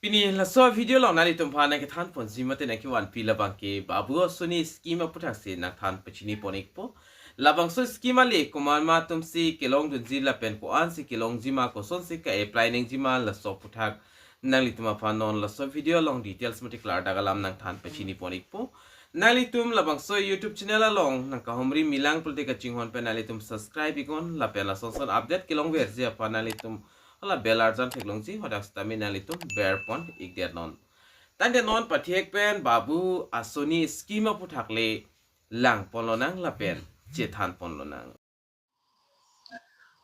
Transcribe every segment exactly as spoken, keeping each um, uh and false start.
Pini laso video along nanglitum aphan nangkethan ponji mate nangkevanpi labang ke Babu Asoni scheme aputhak si nangthan pachini pon ikpo. Labangso scheme ale komat ma atumsi kelongdunji lapen ko-ansi kelongji ma, kosonsi ke-apply nangji ma, laso aputhak nanglitum aphan non laso video along details mate klardak alam nangthan pachini pon ikpo. Nanglitum labangso YouTube channel along nangkahumri milang pulote kachinghon pen nanglitum subscribe iknon lapen lason son update kelongverji aphan nanglitum hala bell arjan theklongji, hadak sitame nanglitum ber pon ikdet non. Tangte non pathek pen Babu Asoni scheme aputhak le lang ponlonang lapen chethan ponlonang.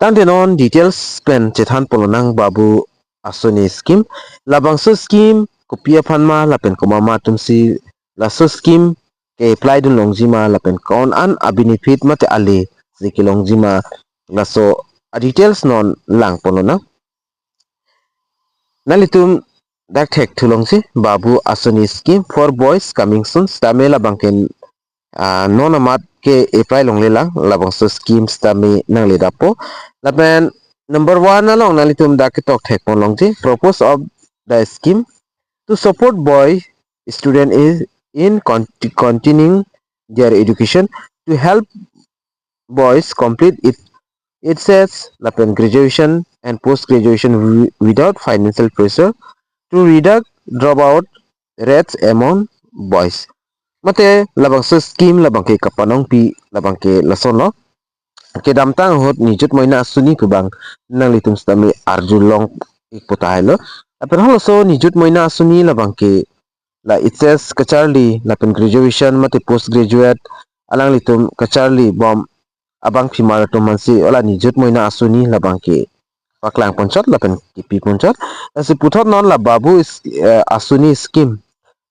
Tangte non details pen chethan ponlonang Babu Asoni scheme. Labangso scheme kopi aphan ma lapen komat ma atumsi laso scheme ke-apply dunlongji ma lapen ko-an a-benefit mate ale si kelongji ma, laso a-details non lang ponlonang. Nanglitum dak thekthulongsi Babu Asoni scheme for boys coming soon sitame labang ke, ah, non amat ke-apply longlelang, labangso scheme sitame nangledappo. Lapen number one along nanglitum dak ketok thek ponlongji, purpose of the scheme to support boy student is in con- continuing their education, to help boys complete it itself lapen graduation and post graduation wi- without financial pressure, to reduce dropout rates among boys. Mate labangso scheme labang ke kapanongpi labang ke lasonlo. Kedamtang ahut Nijut Moina Asoni pu abang nanglitum sitame arjulong ikpo tahai lo. Lapen halaso Nijut Moina Asoni labang ke la H S kacharli lapen graduation mate post graduate alanglitum kacharli bom abangphimar atum aphansi hala Nijut Moina Asoni labang ke paklang ponchot lapen kepi ponchot. Lasi puthot non la Babu is, eh, Asoni scheme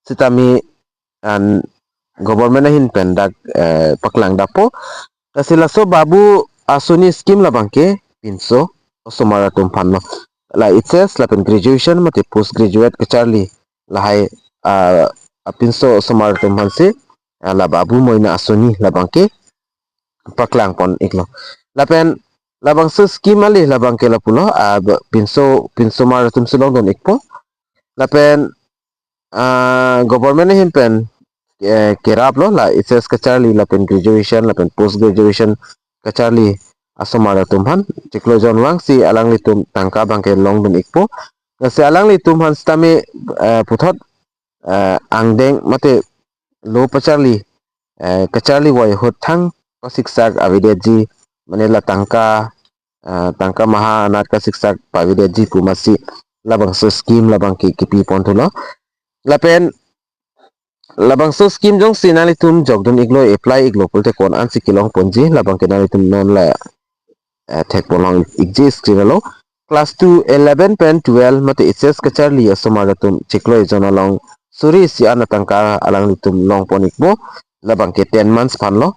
sitame an government ahin pen dak, eh, paklangdappo. Lasi laso Babu Asoni scheme labang ke pinso osomar atum aphanlo. La H S lapen graduation mate post graduate kacharli lahai, ah, apinso osomar atum aphansi, ah, la Babu Moina Asoni labang ke paklang pon iklo. Lapen labangso scheme ale labang ke lapulo, ah, ba- pinso pinsomar atumsi longdun ikpo. Lapen, ah, government ahin pen, eh, keraplo la H S kacharli lapen graduation lapen post graduation kacharli asomar atum aphan chiklo jon vangsi alanglitum tangka abang ke longdun ikpo. Lasi alanglitum aphan sitame, eh, puthot, eh, angdeng mate lo pacharli, eh, kacharli voi ahut thang kasiksak avedetji, mane la tangka, eh, tangka maha anat kasiksak pavedetji pu amatsi labangso scheme labang ke kepi ponthulo. Lapen labangso scheme jongsi nanglitum jokdun iklo, apply iklo pulote ko-an ansi kelong ponji labang ke nanglitum non la, eh, thek ponlong ikji screen along. Class two, eleven pen twelve mate H S kacharli asomar atum chiklo ejon along suri isi an atangka alanglitum long pon ikpo, labang ke ten months aphanlo.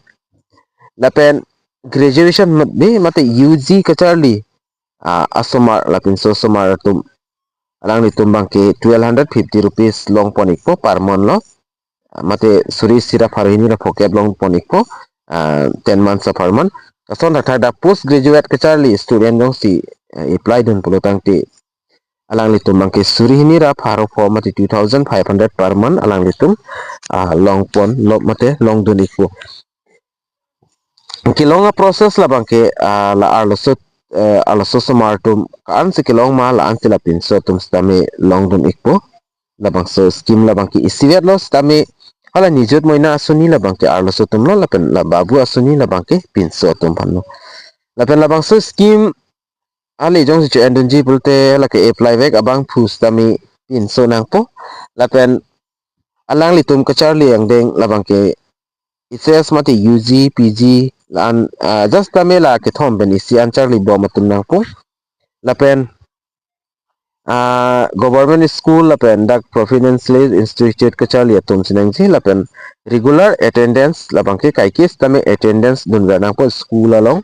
Lapen graduation mate, mate U G kacharli, ah, asomar lapinso osomar atum alanglitum abang ke twelve hundred fifty rupees long pon ikpo per month lo. Ah, mate suri isi ra pharo hini ra phokep long pon ikpo, ah, ten months apharman. Lason thakthak dak post graduate kacharli student jongsi, ah, apply dun pulo tangte alanglitum abang ke suri hini ra pharo pho mate two thousand five hundred per month alanglitum, ah, long ponlo mate longdun ikpo. Kelong aprocess labang ke, ah, la arloso, eh, arloso osomar atum ko-ansi kelong ma la-ansi lapinso atum sitame longdun ikpo. Labangso scheme labang ke isivetlo sitame hala Nijut Moina Asoni labang ke arloso atumlo lapen la Babu Asoni labang ke pinso atum aphanlo. Lapen labangso scheme ale jongsi cho-endunji pulote lake apply vek abangphu sitame pinso nangpo. Lapen alanglitum kacharli angdeng labang ke H S mate U G, P G la-an, ah, just tame la kethom pen isi an charli bom atum nangpo. Lapen, ah, government school lapen dak providential institute kacharli atumsi nangji lapen regular attendance labang ke kaikis tame attendance dunver nangpo school along.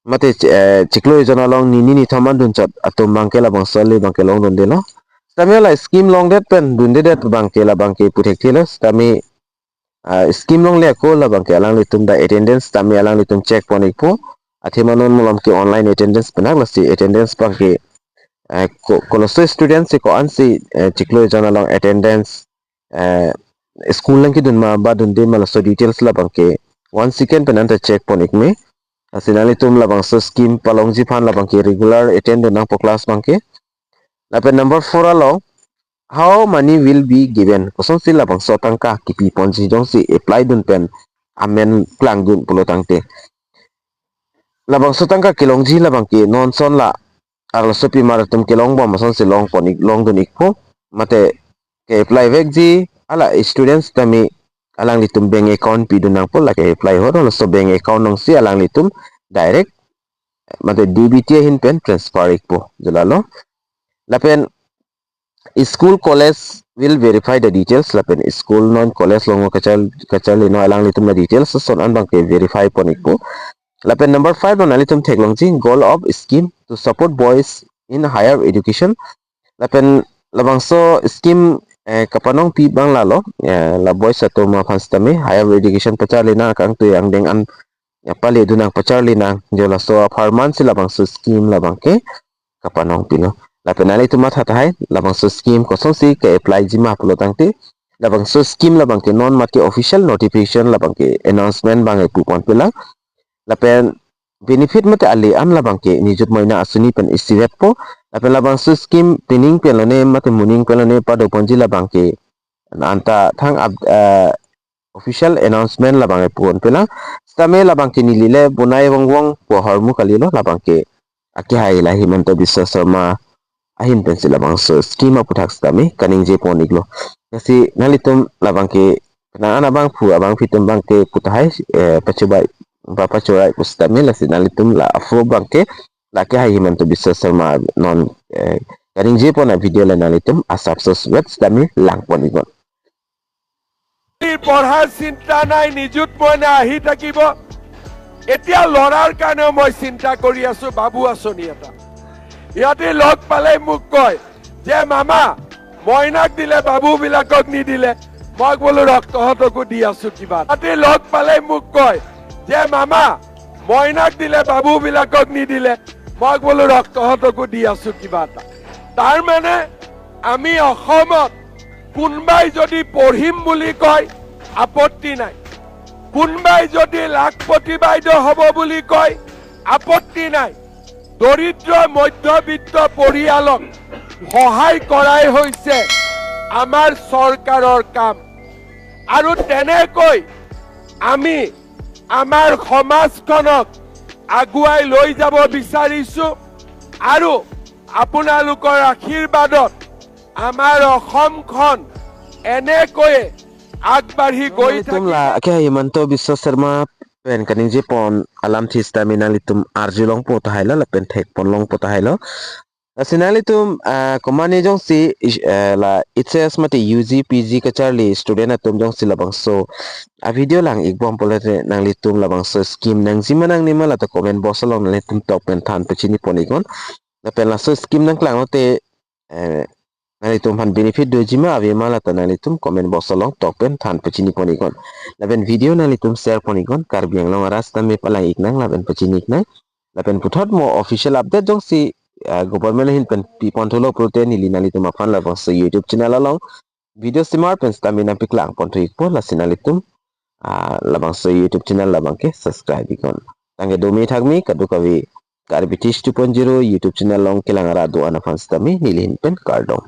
Mate ch- eh, chiklo ejon along nini nithom an dunchot atum abang ke labangso ale abang ke longdundelo. Sitame la scheme longdet pen dundedet abang ke labang ke puthekthelo sitame, ah, scheme longle ako labang ke alanglitum dak attendance tame alanglitum check pon ikpo. Athema non malom ke online attendance penak lasi attendance abang ke eh, ko-, koloso student si ko-ansi, eh, chiklo ejon along attendance, eh, school nangkedun ma ba dunde ma laso details labangke one second pen anta check pon-ik me. Lasi nanglitum labangso scheme palongji aphan labangke regular attend dun nangpo class abangke. Lapen number four along, how money will be given? Kosonsi labangso atangka kipi ponji jongsi apply dun pen amen klangdun pulo tangte, labangso atangka kelongji labangke non son la arlosopimar atum kelongbom asonsi long pon-ik, longdun-ikpo. Mate ke-apply vekji hala students tame alanglitum bank account pidun nangpo, lake apply ahut laso bank account alongsi alanglitum direct mate D B T ahin pen transfer-ikpo, jo lalo. Lapen school college will verify the details, lapen school non college along kachar-, kacharli non alanglitum la details ason an abangke verify pon-ikpo. Lapen number five along nanglitum theklongji, goal of scheme to support boys in higher education. Lapen labangso scheme, eh, kapanongpi abang lalo, eh, la boys atum aphan sitame higher education pacharli nang, akangtui angdeng an, ya, pale dun nang, pacharli nang, jo laso apharman si labangso scheme labangke kapanongpilo. Lapen nanglitum matha tahai, labangso scheme kosonsi ke-apply-ji ma pulo tangte, labangso scheme labangke non mate official notification labangke announcement abang epu ponpelang. Lapen benefit mate ale an labangke Nijut Moina Asoni pen isivetpo. Lapen labangso scheme pining pen lone mate moning pen lone pado ponji labangke anta thang ap-, eh, official announcement labang epu ponpelang. Sitame labangke neli le bonai vongvong pu ahormu kalilo, labangke akehai la Himanta Biswa Sarma ahin pensi labangso scheme aputhak sitame kaningje pon-iklo. Lasi nanglitum labangke penang an abangphu abangphi atum abangke pu tahai, eh, pachobai ba pachorai pu sitame, lasi nanglitum la aphu abangke la akehai Himanta Biswa Sarma non, eh, kaningje pon avideo le nanglitum asapso suet sitame lang pon-iknon. পঢ়াৰ চিন্তা নাই, নিযুত মইনা আহি থাকিব। এতিয়া ল'ৰাৰ কাৰণেও মই চিন্তা কৰি আছো, বাবু আঁচনি এটা। সিহঁতি লগ পালেই মোক কয় যে, "মামা, মইনাক দিলে, বাবুবিলাকক নিদিলে।" মই বোলো, "ৰ, তহঁতকো দি আছো কিবা এটা।" সিহঁতি লগ পালেই মোক কয় যে, "মামা, মইনাক দিলে, বাবুবিলাকক নিদিলে।" মই বোলো, "ৰ, তহঁতকো দি আছো কিবা এটা।" তাৰমানে আমি অসমত কোনোবাই যদি পঢ়িম বুলি কয়, আপত্তি নাই। কোনোবাই যদি লাখপতি বাইদেউ হ'ব বুলি কয়, আপত্তি নাই। দৰিদ্ৰ মধ্যবিত্ত পৰিয়ালক সহায় কৰাই হৈছে আমাৰ চৰকাৰৰ কাম। আৰু তেনেকৈ আমি আমাৰ সমাজখনক আগুৱাই লৈ যাব বিচাৰিছো। আৰু আপোনালোকৰ আশীৰ্বাদত আমাৰ অসমখন এনেকৈয়ে আগবাঢ়ি গৈ Nanglitum থাকিব। La akehai Himanta Biswa Sarma pen kaningje pon alamthe sitame nanglitum arjulongpo tahailo lapen thekponlongpo tahailo. Lasi nanglitum, ah, komane jongsi ish-, eh, la H S mate U G, P G kacharli student atum jongsi labangso avideo lang-ikbom pulote nanglitum labangso scheme nangji ma nangne ma lata comment box along nanglitum tok pen than pachini pon-iknon. Lapen laso scheme nangklang lote, eh, nanglitum aphan benefit doji ma ave ma lata nanglitum comment box along tok pen than pachini pon-iknon. Lapen video nanglitum share pon-iknon, Karbi Anglong arat sitame palang-iknang lapen pachini-iknang. Lapen puthot mo official update jongsi, ah, government ahin pen piponthulo pulote neli nanglitum aphan labangso YouTube channel along video simar pen sitame nangpaklang ponthu-ikpo, lasi nanglitum, ah, labangso YouTube channel labangke subscribe-iknon. Tangke dome thakme kadokave Karbi Tish two point zero YouTube channel along kelang arat do-an aphan sitame neli ahin pen kardom.